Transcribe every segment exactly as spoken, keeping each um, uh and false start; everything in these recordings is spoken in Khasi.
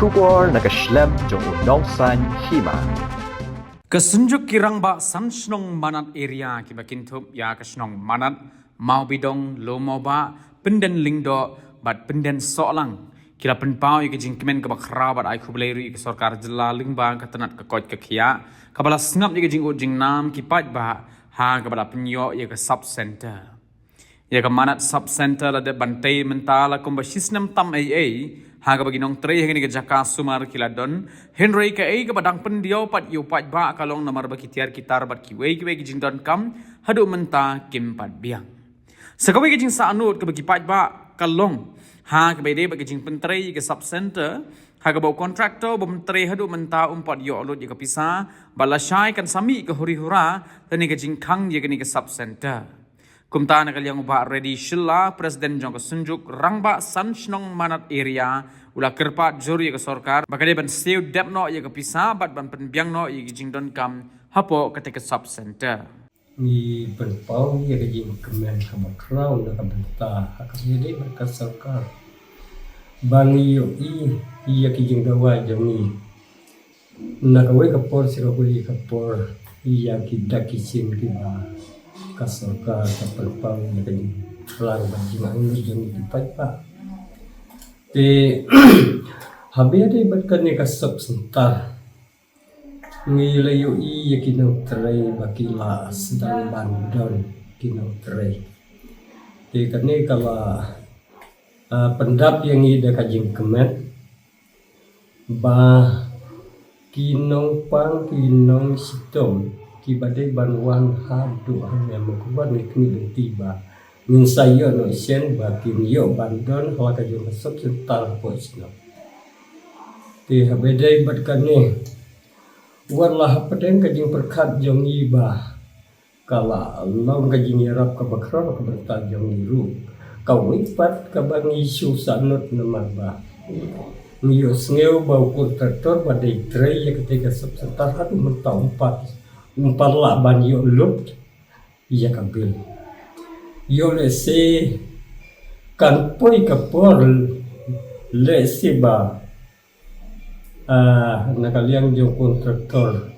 Khubor na ka shlem jong u Nongsaiñ Hima. Ka Synjuk ki Rangbah San Shnong Manat Area kiba kynthup ïa ka shnong Manat, Mawbidong, Lawmawbah, Pynden Lyngdoh bad Pynden Sohlang ki la pynpaw ïa ka jingkmen kaba khraw bad ai khublei ruh ïa ka sorkar jylla lyngba ka tnat ka koit ka khiah kaba la sngap ïa ka jingud jingnam ki paidbah ha kaba la pynïoh ïa ka sub center. Ïa ka Manat Sub Center la dep ban tei mynta la kumba shisnem tam eiei ha kaba ki nongtrei ha kane ka jaka sumar ki la don, hynrei kaei kaba dang pyndiaw pat ïa u paidbah ka long namar ba ki tiar ki tar bad kiwei kiwei ki jingdonkam haduh mynta kim pat biang. Sa kawei ka jingsahnud kaba ki paidbah ka long ha kaba ïadei bad ka jingpyntrei ïa ka sub center ha kaba u kontraktor ba pyntrei haduh mynta um pat ïoh lut ïa ka pisa bad lashai kan sa mih ka huri hura lane ka jingkhang ïa kane ka sub center. Kumta na ka liang u Bah Reddy Shylla, President jong ka Synjuk Rangbah San Shnong Manat Area, u la kyrpad jur ïa ka sorkar ba ka dei ban siew dep noh ïa ka pisa bad ban pynbiang noh ïa ki jingdonkam hapoh kata ka sub center. Ngi pynpaw ïa ka jingkmen kaba khraw na ka bynta ha kaba ïadei bad ka sorkar ba ngi ïohi ïa ki jingdawa jong ngi. Na kawei ka por sha kawei ka por ïa ki dak ki shin kiba ka sorkar ka pynpaw ïa ka jingpyrshang bad jingangnud jong ki paidbah. Te haba ïadei bad kane ka sub center ngi la ïohi ïa ki nongtrei ba ki la sdang ban don ki nongtrei. Te kane ka la, ah, pyndap ïa ngi da ka jingkmen ba ki nongpang ki nongshitom kiba dei ban wan haduh hangne, ma ki wan ngi khmih lynti ba ngin sa ïoh noh shen ba kin ïoh ban don ha la ka jong ka sub center hapoh shnong. Te haba ïadei bad kane, wat la hapdeng ka jingpyrkhat jong ngi ba ka la long ka jingïarap kaba khraw na ka bynta jong ngi ruh. Kawei pat kaba ngi shu sahnud namar ba ngi ïohsngew ba u kontraktor ba dei trei ïa katei ka sub center haduh mynta um pat, um pat lah ban ïoh lut ïa ka bil. Ïoh lehse kan poi ka por lehse ba Ah, na ka liang jong kontraktor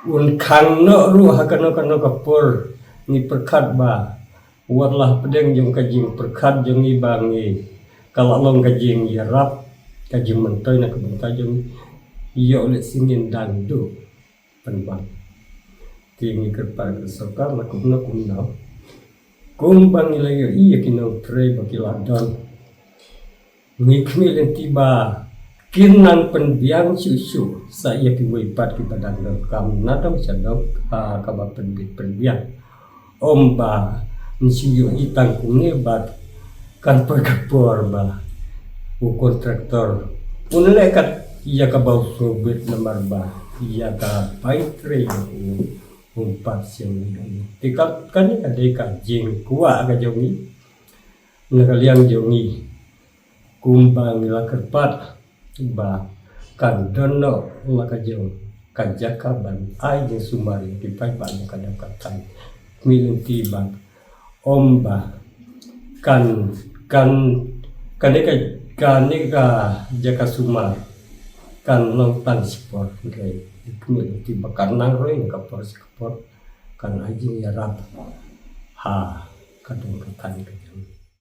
un khang noh ruh ha kano kano ka por. Ngi pyrkhat ba wat la hapdeng jong ka jingpyrkhat jong ngi ba ngi ka la long ka jingïarap, ka jingmyntoi na ka bynta jong ngi, ïoh lehse ngin dang duh pynban. Te ngi kyrpad ka sorkar na kumno kumno, kumba ngi la ïohi ïa ki nongtrei ba ki la don, ngi khmih lynti ba kin nang pynbiang shuh shuh sa ïa kiwei pat kiba dang donkam na dong sha dong, ha kaba pynbit pynbiang. Ym ba ngi shu ïohi tang kumne bad kan poi ka por ba u kontraktor un leh kat ïa kaba u sngewbit namar ba ïa ka bai trei u um pat sngewbit. Te ka, kane ka dei ka jingkwah ka jong ngi na ka liang jong ngi. Kumba ngi la kyrpad ba kan don noh la ka jong ka jaka ban ai jingsumar ïa ki paidbah jong ka dong ka thaiñ. Khmih lynti ba ym ba kan, kan, kane ka, kane ka jaka sumar kan long tang shipor, hynrei khmih lynti ba kan nang roi na ka por sha ka por, kan ai jingïarap ha ka dong ka thaiñ.